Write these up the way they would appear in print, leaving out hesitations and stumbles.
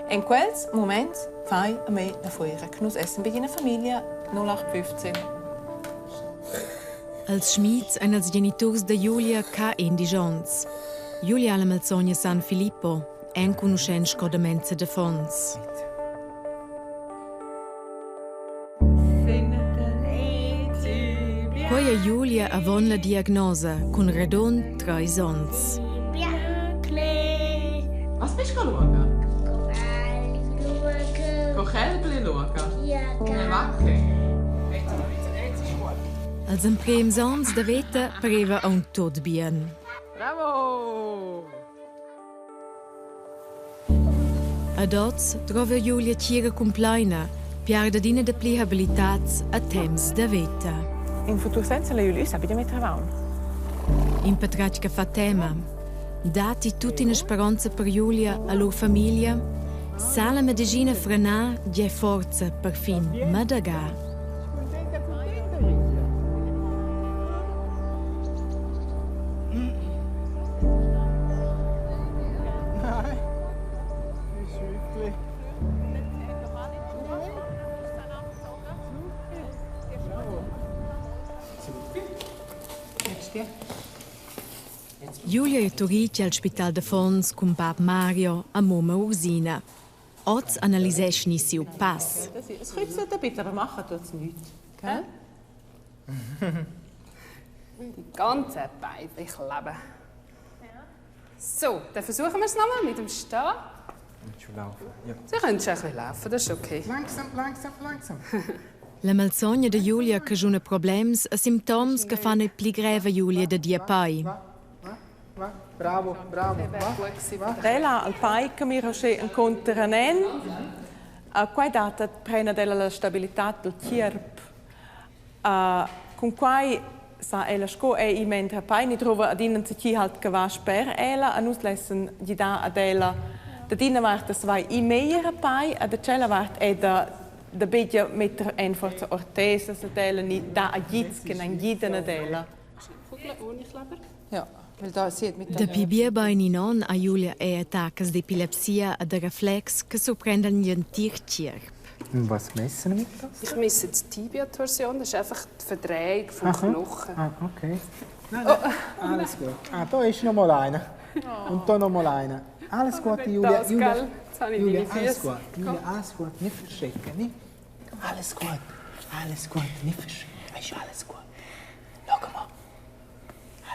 In quels muments fai a me la fuira che nus essan be ina famiglia 0815. Els Schmids ein els geniturs da Julia ca endisch onns. Julia ha la malsogna San Filippo, enconuschent sco demenza d'affons. Quei ei Julia avon la diagnosa cun radund treis onns. Was bist du schauen? Cochelbli schauen? Ja, Als emprems onns da veta pareva aunc tut bien. Bravo! Ad oz drova Julia tgira cumpleina, piarda adina dapli habilitads a temps da veta. In futur senza la Julia sabi da metter avaun. In patratg che fa tema. Datti tuttina speronza per Julia e lur famiglia? Sa la medicina frenar gie forza per fin madagar? Contenta, contenta, Julia. Nein. Ist wirklich. Julia e Turitg al spital d'affons cun bab Mario a mumma Ursina. Oz analiseschni siu pass. Es chüzet ein bisschen, aber machen tut's nichts. Gell? Die ganze weibliche Leben. So, dann versuchen wir es nochmal mit dem Stehen. Schon laufen. Ja. Sie können schon ein bisschen laufen, das ist okay. Langsam, langsam, langsam. La malsogna da Julia caschuna problems e simptoms che fan il pli greva Julia da dir pai. Bravo, bravo. Ella al pai che mi rocher inconter an en. Quai dat prena della la stabilità del tgierp. Cun quai sa ella sco ei mentre pai ni drova adina enzatgi halt che va sper ella a nus lessen gidar ad ella dad ina vart as vai i meglier a pai e da tschella vart è da da begia metter en forza ortesas ad ella ni dar agits che nan gidan ad ella. Ja, weil da sie hat mit Dapi biebein in onn ha Julia er attacas d'epilepsia e da reflex che surprendan gl'entir tgierp. Und was messen wir mit das? Ich messe die Tibia-Torsion, das ist einfach die Verdrehung vom Knochen. Ah, okay. Nein, nein, oh. Alles gut. Ah, da ist noch mal einer. Und da noch mal einer. Alles gut, Julia. Das, Julia, gell? Jetzt habe ich Julia, deine alles Füße. gut. Julia, alles gut. Nicht verschrecken, nicht? Alles gut. Alles gut. Nicht verschrecken. Ist alles gut. Schau mal.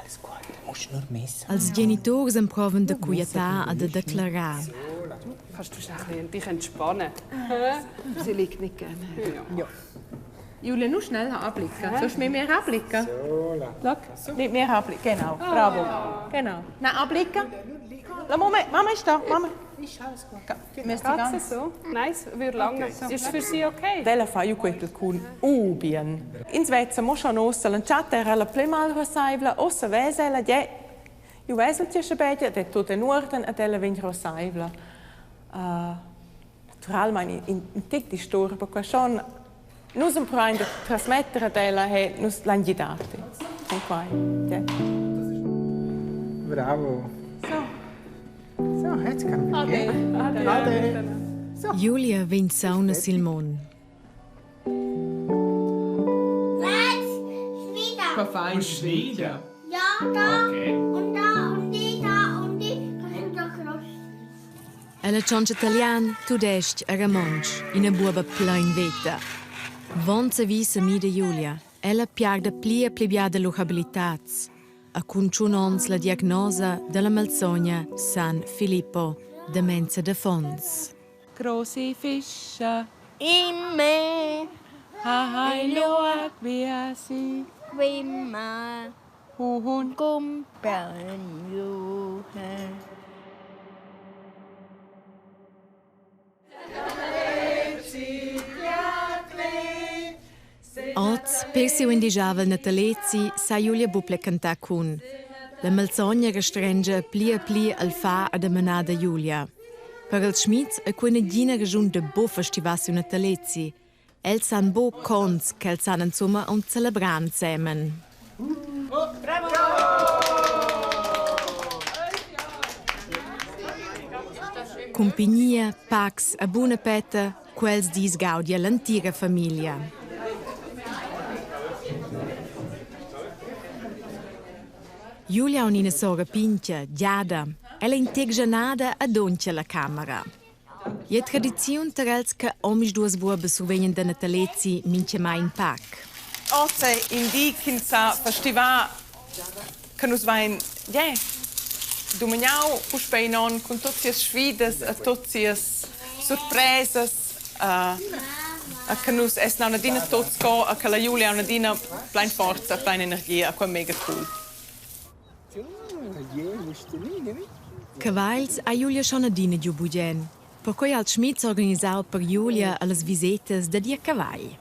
Alles gut. Musst nur messen. Els geniturs emprovan da quietar e da declarar. Kannst du schnell ein bisschen dich entspannen? Sie liegt nicht gerne. Ja. Ja. Julia, nur schnell anblicken. Sonst mit mir anblicken. So, Schau, mit mir anblicken. Genau, bravo. Genau. Nein, anblicken. La, Moment, Mama ist da. Mama. Ist alles gut. Müssen Geht ganz... es so? Nein, es würde lange. Ist für sie okay? Della fa ju quel cun ubien. In Svezia mo schon ossa l'entschatta era la pli mal rosaivla, ossa vesa ella je ju vesel ti sche bedia, det tut in urden ed ella vegn rosaivla. Uh, naturalmein in, in tic disturba qua schon. Nus emprovain da trasmetter ad ella he nus l'han gidati. Con quai. Ja. Bravo. So. So, jetzt kann ich gehen. Ade. Ade. So. Julia vegn sauna sil mon. Wieder. fein. Schneiden. Ja, da und da und die da und die. Kannst du doch noch. Ella tschontscha talian, tudestg e romontsch, ina buoba plein veta. Vonza vi semida Julia. Ella piarda pli e pli bia da lur habilitads. A cun tschun onns la diagnosa dalla malsogna San Filippo, demenza d'affons. Große Fische, Im Meer ha wie sie schwimmen. Huhn. Kumpen Johann. Oz, per siu indigiavel natalezi, sa Julia Buple cantar cun. La malsogna restrengia pli e pli al far e da manar da Julia. Per els Schmids è quei nagina raschun da buc festivar siu natalezi. Els san buc cons ch'els han insumma aunc celebrar ensemen. Cumpignia, pacs e buna petta, quels dis gaudia l'entira famiglia. Julia ha ina sora pintga, Giada. Ella integia nada e doncha la camera. È tradiziun tar els che omisduas buobas survegnan da natalezi mintgamai in pac. Oz è in di ch'ins sa festivar che nus vain, yeah, dumagnau puspei in onn cun tut sias sfidas e tut sias surpresas e che nus essan aunc adina tuts co e che la Julia aunc adina plein forza, plein energia, quei è mega cool. Cavals ha Julia schon adina giu bugen. Perquei ha il Schmidt organisau per Julia allas visetas dad ir a cavagl.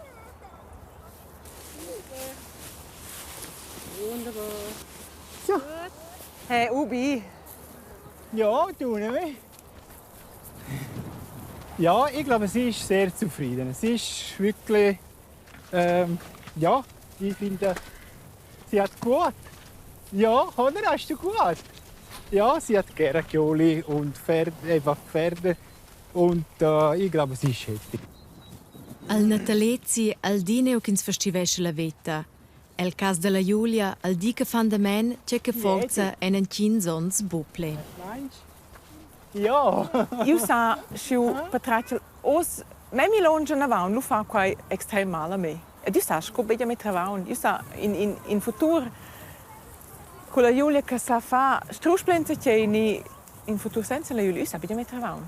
So. Hey Ubi. Ja, du, ne? Ja, ich glaube, sie ist sehr zufrieden. Sie ist wirklich, ja, ich finde, sie hat gut. Ja, oder? Hast du gut? Ja, sie hat gerne Gioli und Pferde, einfach Pferde. Und ich glaube, sie ist happy. Al natalezi al di neu ch'ins festivescha la veta. El cass dalla Julia al di che fan da men tgei che forza en entgins onns buc pli. Ja. Io sa schiu patratg oz memia lunsch anavon, lu fa quei extrem mal a me. Ed io sa sco begia metter avon. Io sa in in in futur culla Julia che sa far strusch plenza tgei ni in futur senza la Julia, io sa begia metter avon.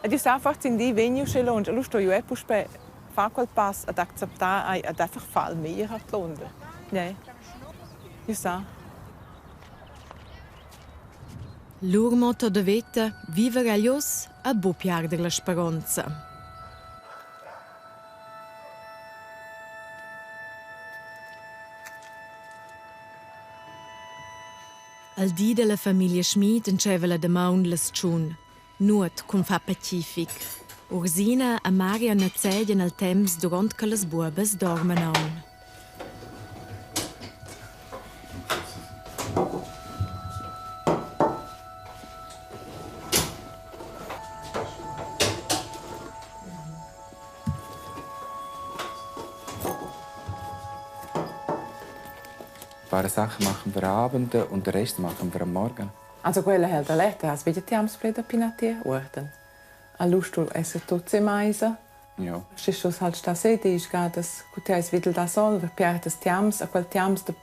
Ed io sa forsa in di vegn uschè lunsch, alura sto io er puspè far quel pass ad acceptar ei ad einfach far il meglier ordlunder. Ne. Io sa. Lur motto da veta viver egl oz e buc piarder la speronza. Al di dalla famiglia Schmid entscheiva la damaun las tschun. Nuot cun far pacific. Ursina e Marian nezegian il temps duront che las buobas dorman aunc. Ein paar Sachen machen wir am Abend und den Rest machen wir am Morgen. Also quella ha'l da letta, has veglia tiams pled da pinatir? Uorden. Alura sto esser tuots in maisa. Ja. Schi stos halt star sedi, sgadas cu ti ais videl da solver, piardas tiams, a quel tiams da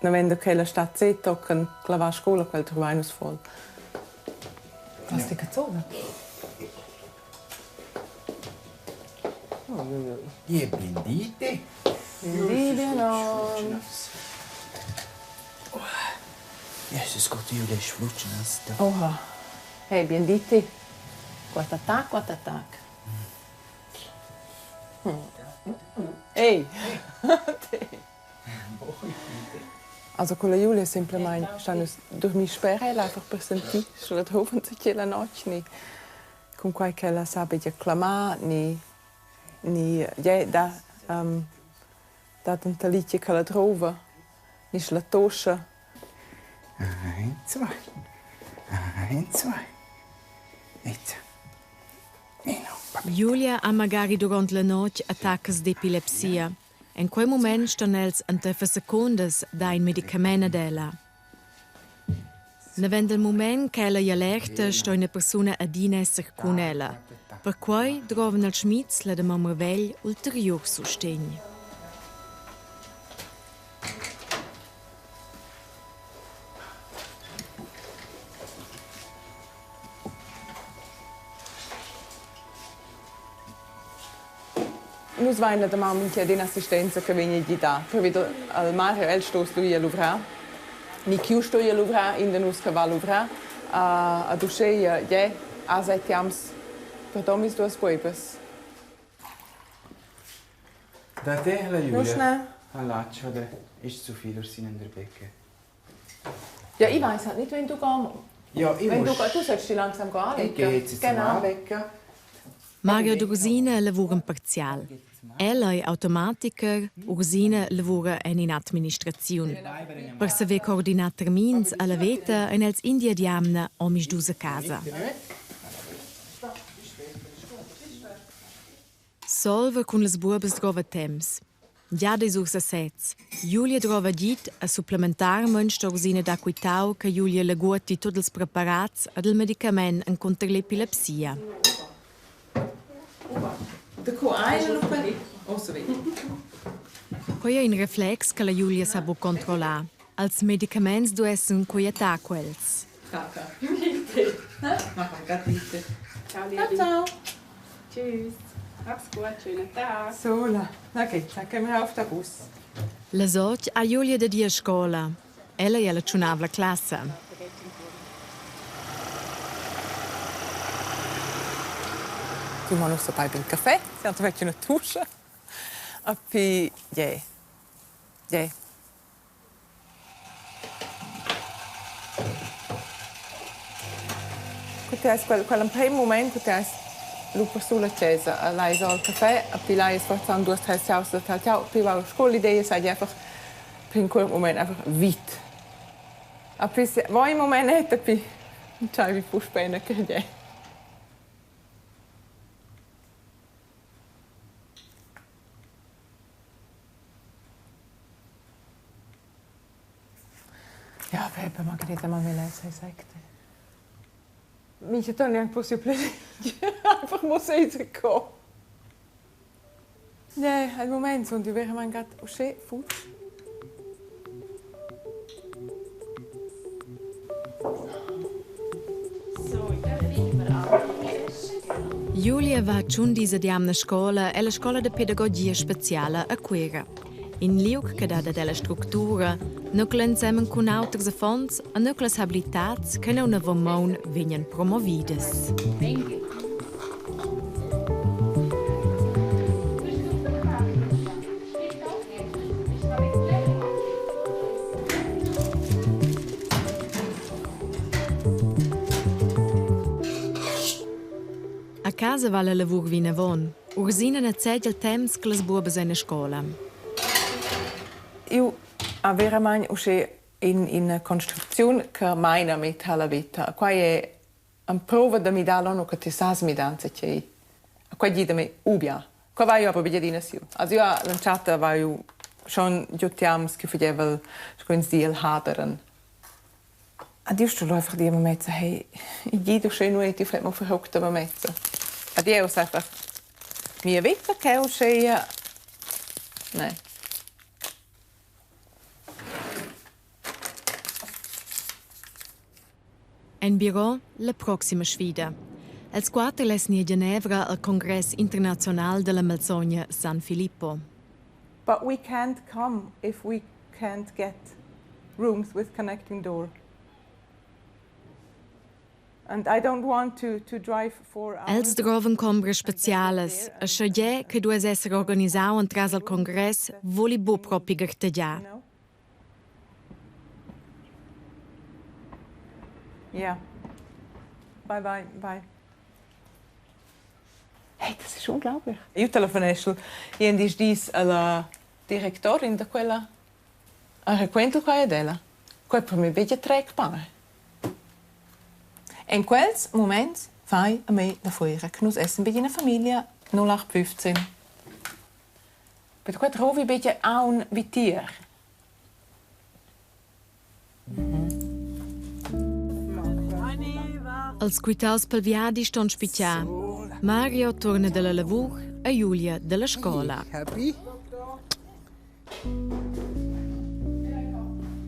navenda ch'ella stat se tochen clavar a scoula, quel truvain nus voll. Hast dich gezogen? Je blindite. Blindite Jesus Gott, Julia ist flutschen. Oha. Hey, bienditi. Quat attac, quat attac. Ey! Also con la Julia semplamaing stan nus durmir sper ella einfach per sentir scha la drouvan tgei la notg ni cunquai ch'ella sa begia clamar ni ni yeah, da dat ün talitia che la drouva ni scha la toscha. Eins, zwei. Eins, zwei. Jetzt. Julia ha magari duront la notg attaccas d'epilepsia. En quei mument ston els enteifer secundas dar in medicament ad ella. Naven dal mument ch'ella ei allerta sto ina persuna adina esser cun ella. Perquei drovan els Schmids la damaun marvegl ulteriur sustegn. Nus vain la damaun mincha di ün'assistenza che vegn gidà. Pervi al Mario el sto stuir luvrar. Ni chiu sto ir luvrar, in da nus che va luvrar. Ad uscheia, yeah, a set jams per domisduas buobas. Da te la Julia. Nuschna. Allaccio, oder ist zu viel Ursina in der Becke? Ja, ich weiss halt nicht, wenn du gehen Ja, ich wenn du, muss... du sollst dich langsam gehen Ich gehe jetzt zum Genau. Anlegen. Mario ed Ursina lavuran parzial. Ella ei automaticher, Ursina lavura en in'administraziun. Per saver coordinar termins alla veta ein els in di ad jamna omisdus a casa. Solver cun las buobas drova temps. Gia deis ussa sez. Julia drova agid a supplementar sto Ursina da quitau che Julia laguotti tut ils preparats ed il medicament encunter l'epilepsia. Quei ei in reflex che la Julia sa buc controllar. Als medicaments duessen quietar quels. Ciao, ciao. Tschüss. Mach's gut, schönen Tag. Sola. Okay, dann gehen wir auf den Bus. Las otg ha Julia dad ir a scola. Ella ei alla tschunavla classa. Tu ma ussa beiber il caffè, si han fatg üna tuscha. E poi, yeah. Yeah. Cu ti ais quel quel emprim mumaint cu ti ais lu persul a chesa, lais al cafè e pi lais forsa aunc duas treis chausas da tal ciao, pi va sco l'idea seigi einfach per in cuort mument einfach vit. A pi va in mument et e pi tschaivi puspei ina carriera. Ja, Pepe, Margherita Marmelade, sagt Mincha tant gnanc possibel einfach muss rauskommen. Nein, al mumaint sun die veramaing grad uschè futsch. Julia va tschun dis ad jamna scola ella scola da pedagogia speciala a Cuira. In liug che dat ad ella structura, nucla ensemen cun auters affons e nuclas habilitads che neunavon maun vegnan promovidas. A casa va la lavur vinavon. Ursina nezegia il temps che las buobas ein a scola. Eu ha veramaing uschè in ina construcziun che maina me tala vita. Quai è emprova da midar l'onno che ti sas midar enzatgei. Quai gida me ubia. Qua vai io propi adina siu. Also io l'entschatta vai schon giu tiams che fagevel sco ins di il haderen. Ad io sto einfach dir mezza hey, ich gido schön nu ti fai mo verrückt aber mezza. Ad io einfach mia vita che uscheia Nein. En biro la proxima sfida. Els quater lessen ir a Genevra al congress internaziunal dalla malsogna San Filippo. But we can't come if we can't get rooms with connecting door. And I don't want to drive Els drovan combras specialas, aschia gie che duess esser organisau entras il congress vuli buc propi gartegiar. Yeah. Bye bye, bye. Hey, das ist unglaublich. Io telefoneschel gliendisdis dis alla directorin da quella a raquento quai ad ella. Quai per me betg trecbar. En quels muments fai a me la fuira che nus essan be ina famiglia 0815. Per quai trovi betg aun vitier. Els quitaus pel viadi ston spitgar. Mario turna dalla lavur e Julia dalla scola.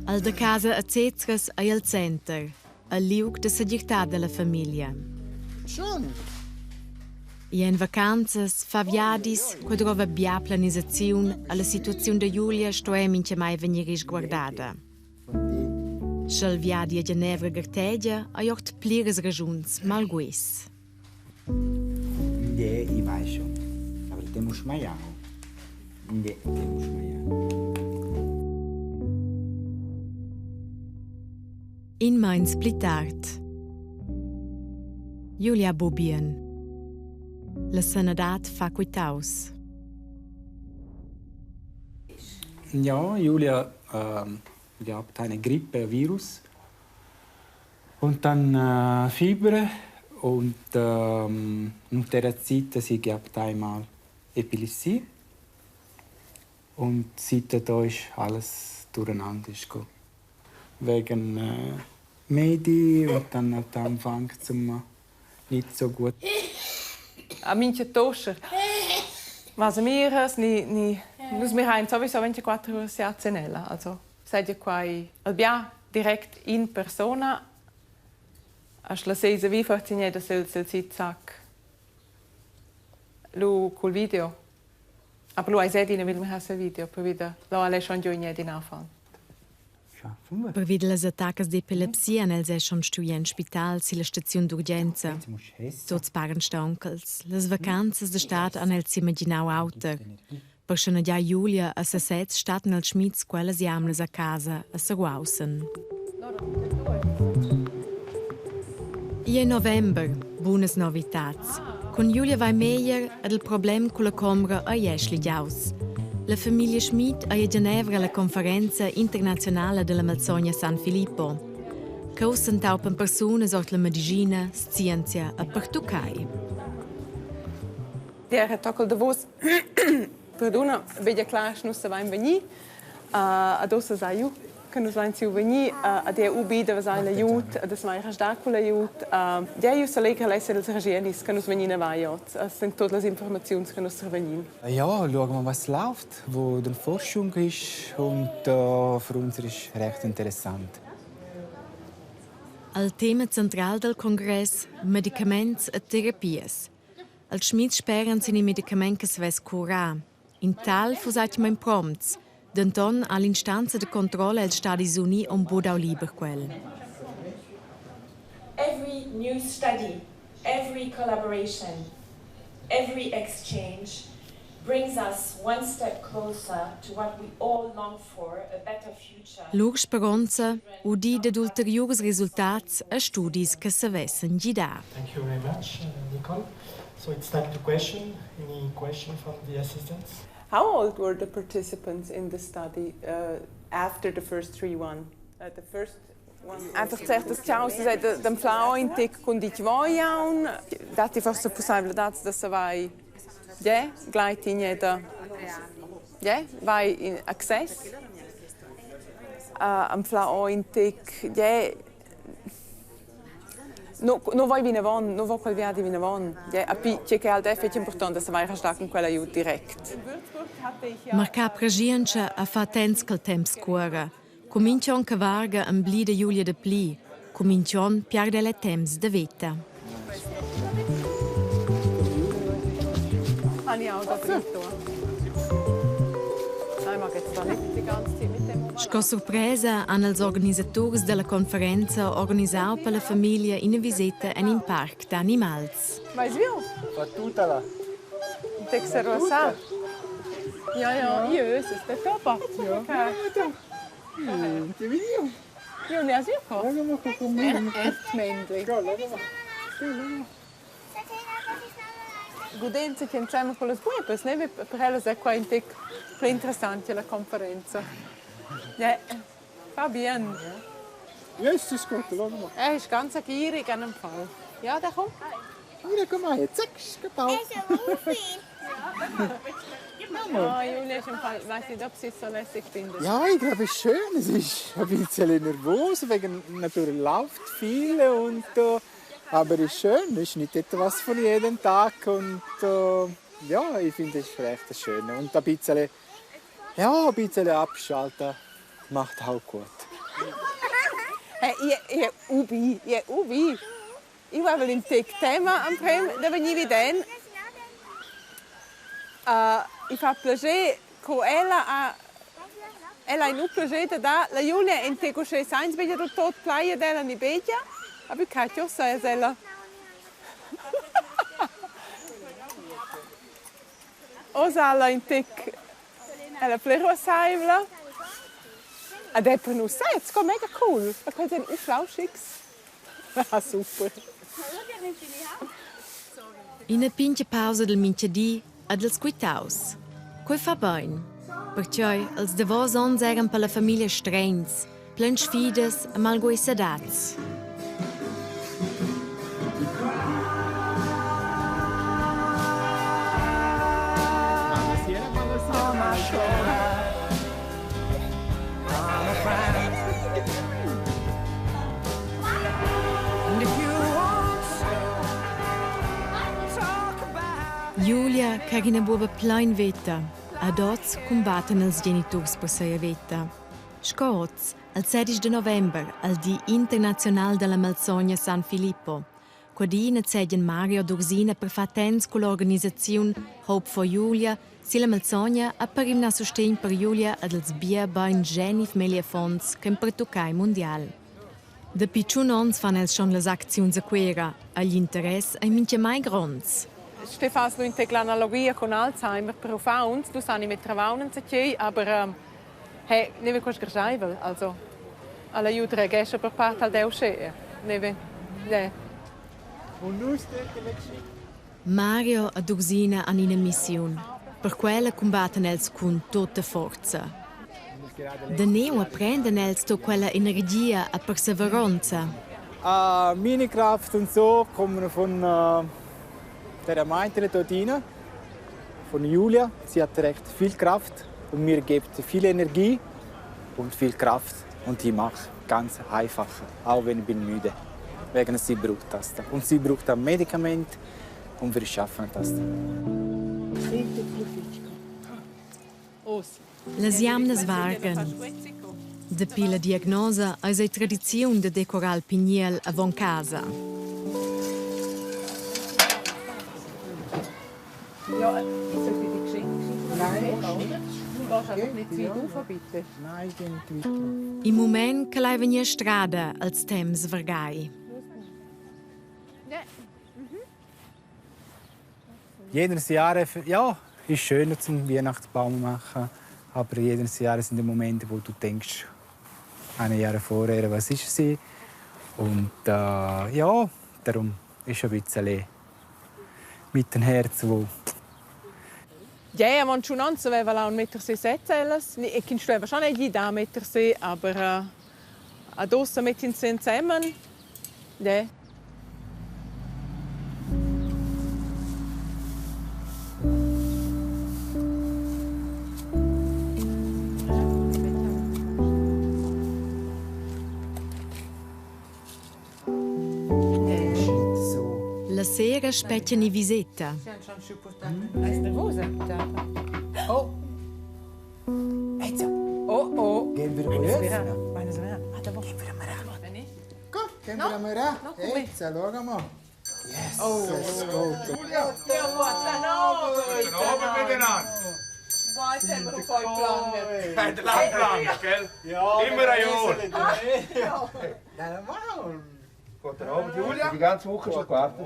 El da casa a Zezras ei el center, el liug da segirtad dalla famiglia. I en vacanzas, fa viadis, quei drova bia planisaziun e la situaziun da Julia sto ei mintgamai vegnir risguardada. Sch'el viadi a Genevra gartegia, ei ord pliras raschuns malguis. Nee, ich weiß schon. Aber den musst du mir ja auch. Nee, den musst du mir ja. In meins pli tard. Julia Bubien. La sanadad fa quitaus. Ja, Julia gehabt eine Grippe, Virus und dann Fieber und in dieser Zeit sie gehabt einmal Epilepsie. Und seitdem da ist alles durcheinander ist gekommen. Wegen äh, Medi und dann hat er angefangen zum nicht so gut. A mincha toscher. Mas miras ni ni nus mirain sowieso 24 ore sia cenella. Also seid quai al bia direct in persona. As la seisa vi fortigneda sil sil zizzac. Lu cul video. Aber lu eis edina will mir has video per wieder. Lo alle schon giù in edina afan. Pervi dallas attaccas d'epilepsia han els era schon stuì en spital silla staziun d'urgenza. Tuts paran staunchels. Las vacanzas da stad han els s'imaginau auter. Per schanegiar Julia a sesez stattan els Schmids quellas jamnas a casa a seruaussen. Igl ei november, bunas novitads. Cun Julia vai meglier ed il problem culla combra ei è schligiaus. La famiglia Schmid ei a Genevra alla conferenza internazionala della malsogna San Filippo. Cheu s'entaupan persunas ord la medischina, scienzia e pertuccai. Era toccal davos perduna, vedia clar nus savein vegnir ad ussa sai ju che nus vain siu vegnir ad er ubi da vesair l'aiut, ad es mai restà cun l'aiut. Ja, io s'allegra l'esser els regienis che nus vegnin avai oz. Es sind tuot las informaziuns che nus survegnin. Ja, schauen wir, was läuft, wo die Forschung ist und äh, für uns ist recht interessant. Al tema central dal congress medicaments e terapias. Als Schmids speran sin in medicament che savess curar. In tal fuss atgnamein promts, denton ha l'instanza da controlla els Stadis Uni aunc buc dau liber quel. Every new study, every collaboration, every exchange brings us one step closer to what we all long for, a better future. Lur speronza udì dad ulteriurs resultats e studis che savessen gidar. Thank you very much, uh, Nicole. So it's time to question. Any question from the assistants? How old were the participants in the study uh, after the first 3-1? Uh, the first Einfach certas causas è d'anflar in tec cun ditg voiaun, datti forsa pussaivladads da savair yeah, gleiti gneda yeah, vai in access. Uh, anflar o in tec yeah, No, no vai vinavon, no va quel viadi vinavon. Yeah, a pi che che al è fetg important da savair restar cun quella aiut direct. Marcà preschientscha a fa attents ch'el temps cuora. Cu minch'on che varga emblida Julia dapli, cu minch'on piarda ella temps da veta. Sco surpresa han els organisaturs dalla conferenza organisau per la famiglia ina viseta en in parc d'animals. Vais viu? Fa tutta la. Texerosa. Ja, ja, io es der Körper. Ja. Ti vediamo. Io ne asio ko. Gudenza che insieme con le sbuebes, ne? Per ella è qua in tec più interessante la conferenza. Ja, Fabian. Yes, ist gut, schau mal. Er ist ganz gierig an dem Fall. Ja, der kommt. Hier, komm mal, zack, genau. Ah, Julia ist im Fall, ich weiß nicht, ob sie es so lässig findet. Ja, ich glaube, es ist schön. Es ist ein bisschen nervös, wegen natürlich läuft viel und äh, aber es ist schön. Es ist nicht etwas von jedem Tag und äh, ja, ich finde es recht schön und ein bisschen, ja, ein bisschen abschalten macht auch gut. Hey, ich, ich ubi, ich ubi. Ich war in tic tema am prem, da venivi den. Uh, I fa piacere co ella ha ella ha nu piacere da la Julia en te cosce sainz vedia do tot plaia della ni begia. Aber katjo sa ella. Osa in tic ella plero saivla. Ad è per nus sai, è mega cool. A quel den flauschix. Ah, super. Ina pintga pausa dal mintgadi e dals quitaus. Quei fa bein. Pertgei els davos onns eran per la famiglia stregns, plein sfidas e malguessadads. ch'era ina buoba plein veta. Ad oz cumbattan els geniturs per sia veta. Sco oz, al 16 de november, al di internazional dalla malsogna San Filippo. Quadina zegian Mario Dursina per far temps cull'organisaziun Hope for Julia silla malsogna e per rimnar sustegn per Julia ed els bia bein geniv meglier fonds ch'en pertuccai mundial. Dapi tschun onns fan els schon las acziuns a Cuera. Agl interess ei mintgamai gronds. Stefan lu in l'analogia con Alzheimer per uffants, du san mit travaunen tgei, aber hey, neve quest garscheivel, also alla aiuta reagesce per part al deu sche, neve. Ne. Mario ed Ursina han ina missiun. Per quella cumbattan els cun tutta forza. Da neu apprendan els tut quella energia e perseveronza. Meine Kraft und so kommen von der Meinte dort rein, von Julia. Sie hat recht viel Kraft und mir gibt viel Energie und viel Kraft. Und ich mache ganz einfach, auch wenn ich bin müde. Wegen sie braucht das. Und sie braucht ein Medikament und wir schaffen das. Las jamnas vargan. Dapi la diagnosa eis ei tradiziun da decorar il pigniel avon casa. In mument che lai vegnir strada als temps vargai. Jedes Jahr, ja, ist schöner zum Weihnachtsbaum machen, aber jedes Jahr sind die Momente, wo du denkst, ein Jahr vorher, was ist sie? Und ja, darum ist ein bisschen mit dem Herz, wo Ja, man schon an, so aveva un metter si set ellas. E chi stueva schon gli da metter si, aber adossa mettin si insieme. Ja. La sera spetga ni viseta. Oh! Oh oh. Gehen wir öffnen? Komm, gehen wir mal rein. Jetzt, schau mal. Yes, es geht. Ja, guten Abend. Guten Abend miteinander. Boah, jetzt haben wir auf euch gelangt. Hat lang gelangt, gell? Immer ein Jahr. Ja, wow. Guten Abend, Julia. Die ganze Woche schon gewartet.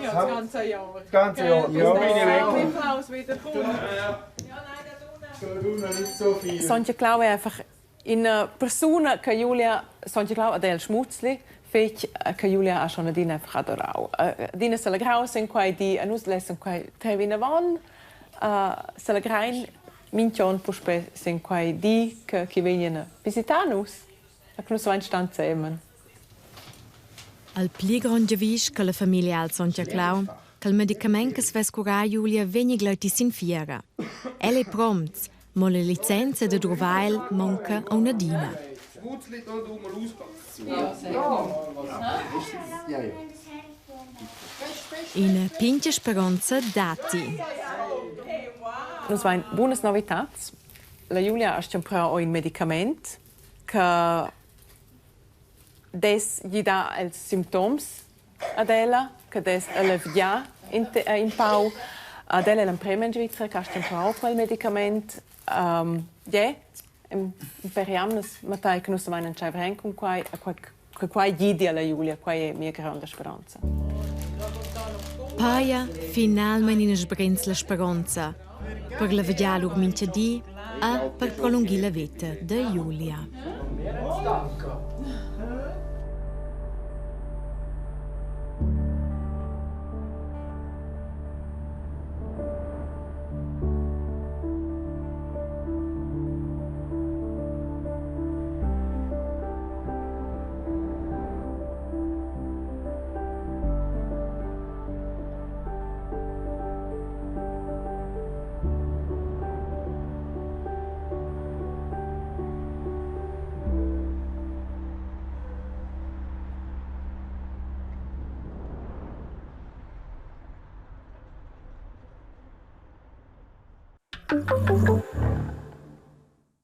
Ja, das ganze Jahr. Das ganze Jahr. Ja, meine Regel. Klaus wieder kommt. Da tun wir nicht so viel. Sonja Clau è einfach in persona che Julia Sonja Clau ad el schmutzli fetg che Julia ha schon adina einfach adorau. Adina se legraus in quei di, a nus lessen quei trev inavon, se legrain minch'on puspè sin quei di che chi vegnan a visitar nus. E che nus vain stan zemen. Al pli grond giavisch che la famiglia al Sontga Clau, che il medicament che svess curar Julia vegni gleiti sin fiera. El è promts, mo la licenza da druvar el manca aunc adina. Ina pintga speronza datti. Nus vain bunas novitats. La Julia ha stamprà o in medicament che dess gidar els simptoms ad ella, che dess alleviar in, in pau. Ad ella è l'emprema in Svizzera che ha stamprà quel medicament. Yeah, in per jamnas matai che nus vain entscheiver cun quai, a quai che quai gidi alla Julia, quai è mia granda speranza. Paia finalmein ina sbrenzla speronza per la vegliar lur mintga di e per prolunghir la veta da Julia. Thank you.